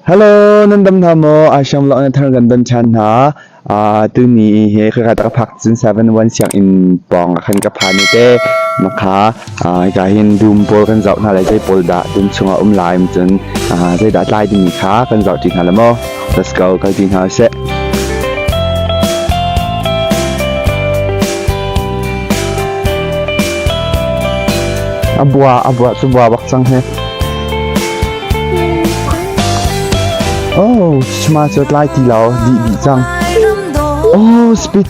Hello, nan dam hna maw? Aisham lo na thar kan don ṭhan hna. Tuni he khaka ka phak cun 71 sianginn pawng ah khan ka phan i te makha hika hin dum pawl kan zoh hna lai zei pawl dah dum chungah um lai cun zeidah tlai dingmi kha kan zoh ṭi hna la maw? Let's go, kal ṭi hna usih. A bua, a bua cu bua bak cang hi. Oh, chuma cu tlai ti lo, dih dih cang. Oh, speed.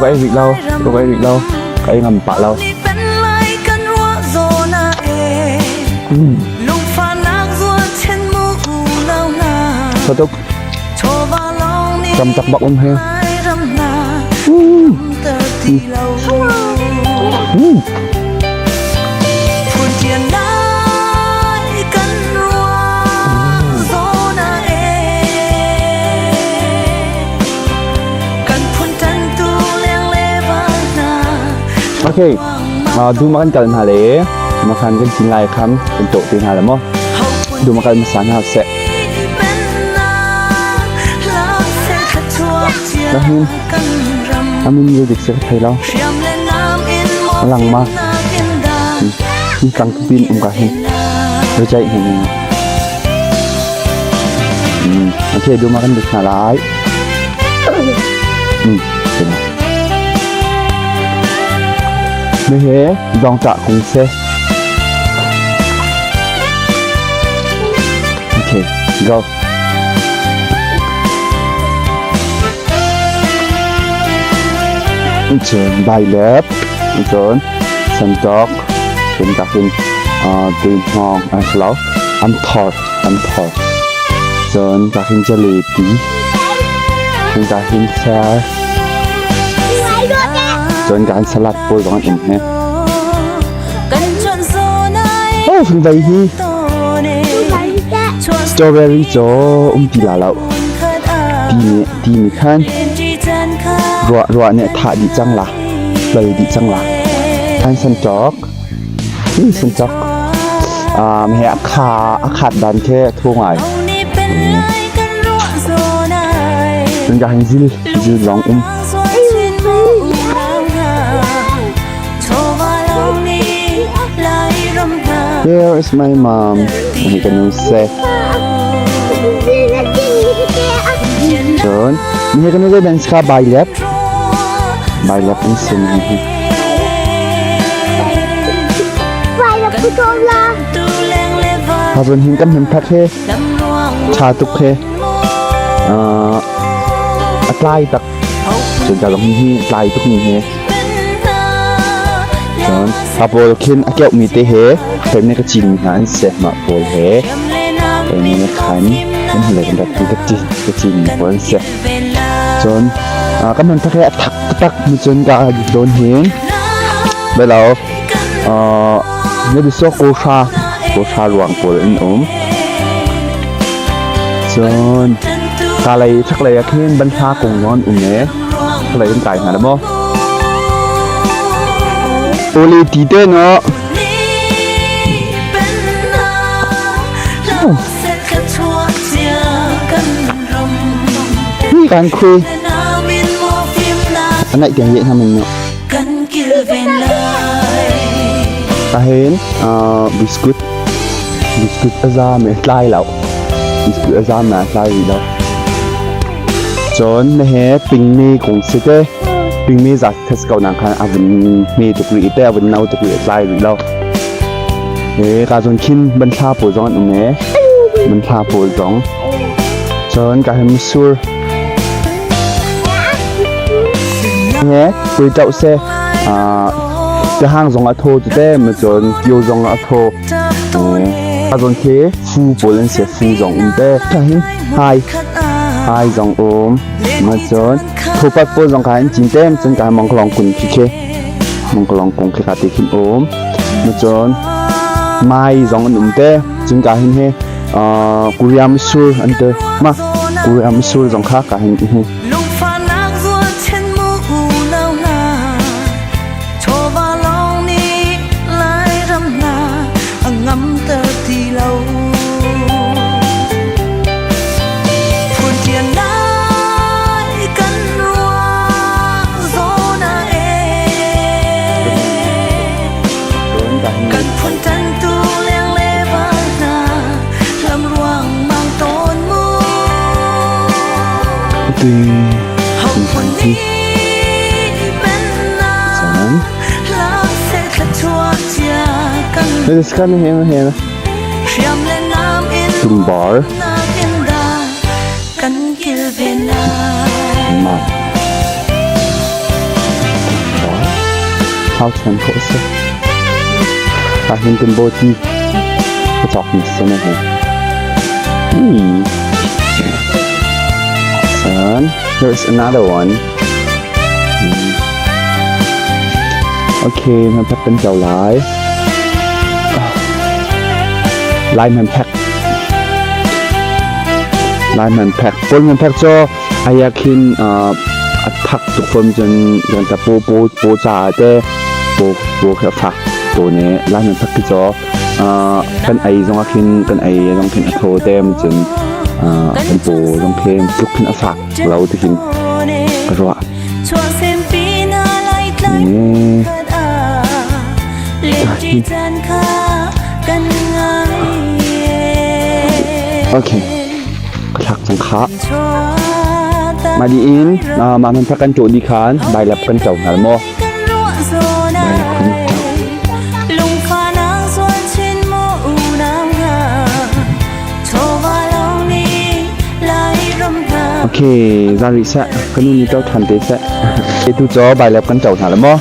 Ka ei rih lo, ka ei rih lo, ka ei ngam pah lo. Tuk. Tam tak bak um he. Mm. Okay, dum kan kal hna le makhan kan cin lai kham kan to te hna le mo. Dum kal hmasa hna seh. Nahin amin le dik se ka thei lo. Lang ma. Hi tlang pin um ka hin. Rejai hin. Okay, dum kan dik hna lai. Mehe zawngṭah kung seh. Okay, go. Cun bailep, cun sanṭawk, cun kahin tuihmawng an si lo, an thor, an thor. Cun kahin jalebi, cun kahin ser, Cun kan salad pawl zong an um he. Oh, fungvei hi strawberry cu um ti la lo. Ti nih ti nih khan ruah ruah nih thah dih cang la. Lol dih cang la. An san cawk. Hi san cawk. Um, he a kha a khat dan khe thu ngai. Cun ka hin zil zil zong um. Here is my mom. Hi ka nu se. Cun ni ka nu zei dan ska bai lep. Bai lep in sin hi. Ha zon hin kam hin phat he. Tha tuk he. A tlai tak. Cun ka zong hi tlai tuk mi he. Cun pa pawl khin a keuh mi te he fem ne ka cin mi hna an si mah pawl he fem ne khan kan hle kan rat ka cin ka cin mi pawl an si. Cun kan hman thak he a thak taktak mi cun ka don hin belo ne so ko hra ko hra ruang pawl an um. Cun kalei chaklei ah khin banhla kung zong an um e. Chaklei kan kai hna le maw? Uli ti te no. Hi kan khui. Anaih tiang ye hna men no. Ahin biscuit biscuit a zam e tlai lo. Biscuit a zam na tlai rih lo. Cun na he pingmi kung si te pingmi zat thes ko nang khan a vun hme tuk rih te a vun no tuk rih a tlai rih lo. E ka zon khin banthla pawl zong an um e. Banthla pawl zong. Cun ka hem sur He kui ṭauh seh. Cahang zong a thaw tete ma cun kio zong a thaw. A zawn khi fu pawl an si fu zong um te. Hin hai hai zong um. Ma cun thupat pawl zong kha an cin te cun ka mangkalong kun khi khi mangkalong kung khi kha te khin um. Ma cun mai zong an um te. Cun ka hin he Korea misur an te ma Korea misur zong kha ka hin hi. Lungfahnak zual mu unau hna chawva lawng nih Lairam hna a ngamter ti lo. Phun tian lai kan ruah zawn ah Kan phun tantu leng le val hna lam ruang mang tawn mu. Tui Hau phun hi ni pen na chan lam se thla chuak chia kan This kan he he hriam le nam in tumbar nakin da kan kil ve lai. Ma thau chuan khawh si. Ka hin kan bo ti ka cawk mi si na hi. Son, here's another one. Okay, man pack kan chau lai. Lai man pack. Lai man pack. Pawl man pack cho aya khin a thak tuk fom cun kan ta po po po ca te po po kha fak to ne lai man pack ki cho kan ei zong ah khin kan ei zong khin a thaw te cun kan paw zong khin tluk khin a fak lo ti khin ka ruah. Okay. Ka thlak cang kha. Mah di in mah hman kan ṭawh dih khan bailap kan ṭo hna maw? Bailap kan ṭo. Okay, zan rih seh. Ka nu nih ṭo ṭhan te seh. Tu cu bailap kan ṭo hna la maw?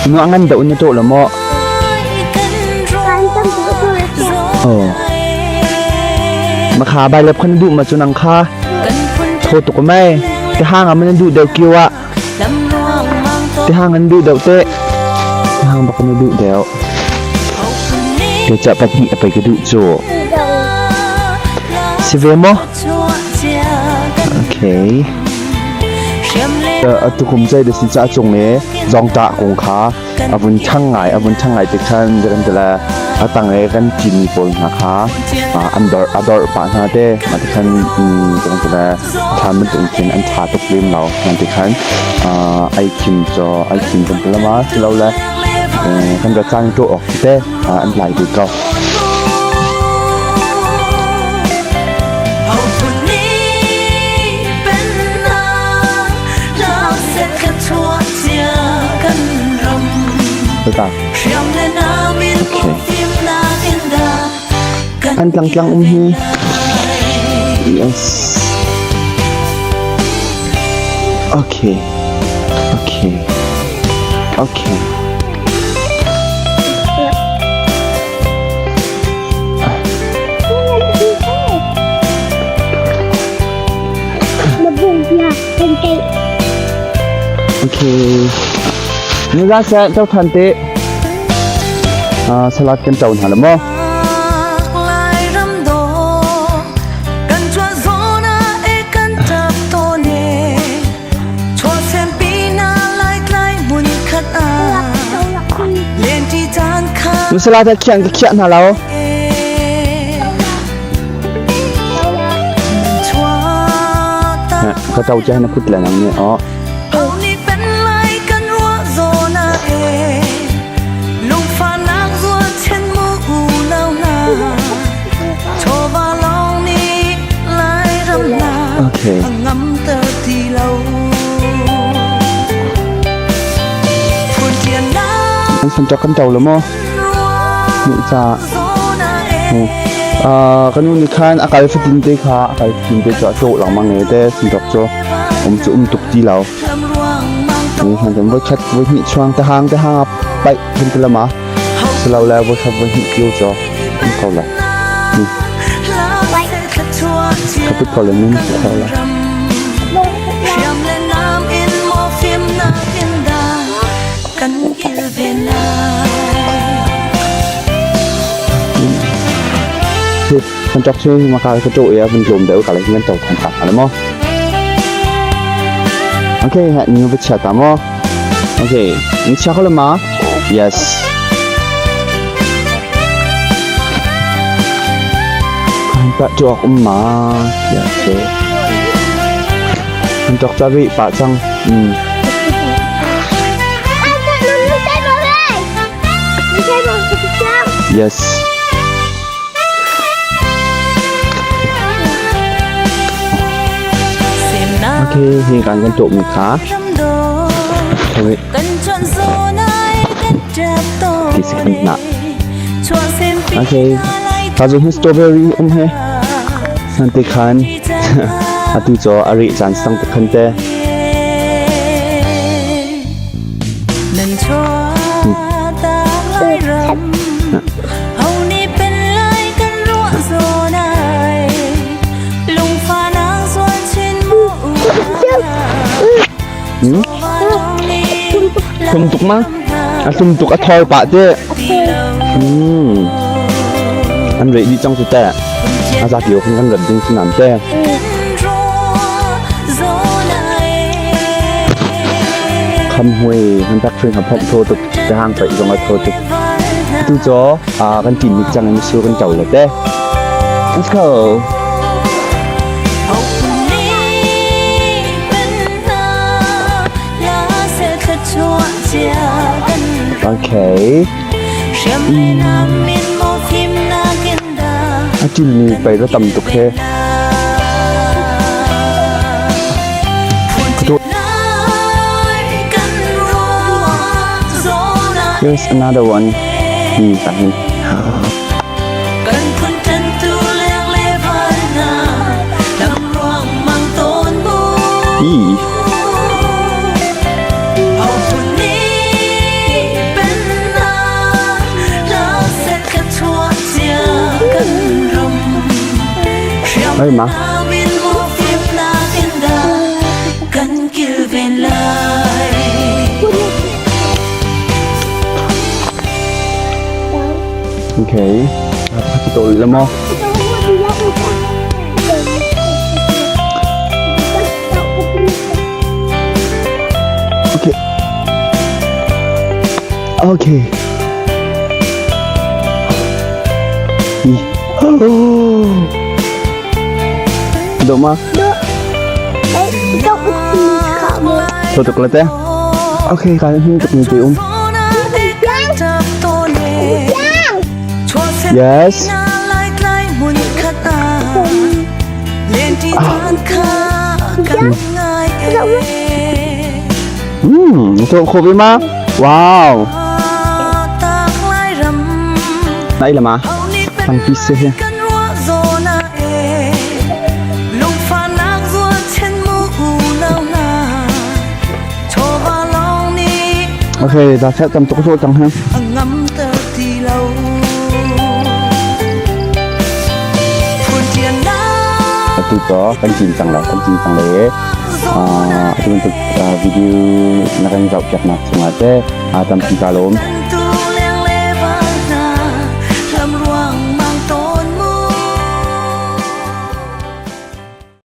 Nu a ngan deuh in na ṭawh la maw? Oh. Makha bailap khan duh ma cu nang kha thaw tuk mai. Te hang ah man duh deuh kiu ah. Te hang an duh deuh te. Te hang bak an duh deuh. Ke cha pahnih a pei ka duh cu. Si ve maw? Okay. Atukum cai da si cha chung e zongtah kong kha a vun ṭhang ngai a vun ṭhang ngai te khan kan ti le a tang i kan cin pawl hna kha an dorh a dorh pah hna te mah ti khan kan ti le thlan bantuk khin an ṭha tuk lem lo nan ti khan ai khim cho ai khim kan ti lama silo le kan ra cang ṭo awk te an lai ve ko. An tlangtlang um hi. Yes. Okay. Okay. Okay. Okay. Ni za seh to than te. Salad kan ṭo hna la maw? Nu salad ha khian ka khiah hna lo. Ka ṭo cha na kut le nang nih aw. Okay. An san kan ṭo lo maw? Ni ca. Ka nu nih khan a kal fatin te kha a kal fatin te cu a ṭawh lengmang e te sintok cu um cu um tuk ti lo. Ni voi khat voi hnih chuang te hang te hang a paih kan ti lama. Silo le voi khat voi hnih kio cu um ko la. Ka put ko le nun ko la. ṭok cu maka ka ṭo i a vun tlawm deuh ka le kan ṭo than ta hnga maw? Okay, ni va chia ta maw? Okay, ni chia kho le ma? Yes. Kan pa ṭuak um ma? Tiah cu. Kan ṭok ca rih pah cang. Yes. Okay, hi kan kan tuah mi kha. Sorry. Ti na. Okay. Ta zu hi strawberry um he. San te khan. Atu cho ari chan sang te khan te. Thlum tuk ma? A thlum tuk a thor pah te. Hmm. An reh dih cang cu teh. A zat lio khan kan rat ding si nan te. Kham hui han tak hring han phomh tho tuk te hang paih zong a tho tuk. Tu cho kan tin nik cang in su kan to le te. Let's go. Okay. A tilmi pei ra tam tuk he. Here's another one. Hi. Hi. Oi ma. Okay. Tôi là mo. Okay. Okay. Oh. Dok ma. Dok. Tuk le te. Okay, kan hin tuk ni te um. Yes. To kho ve ma? Wow. Nai la ma? Thangpi se he. Okay, da khat tam tuk so cang ha. Atu to kan cin cang la, kan cin cang le. Atu bantuk video na kan zoh piaknak cungah te tampi ka lawm.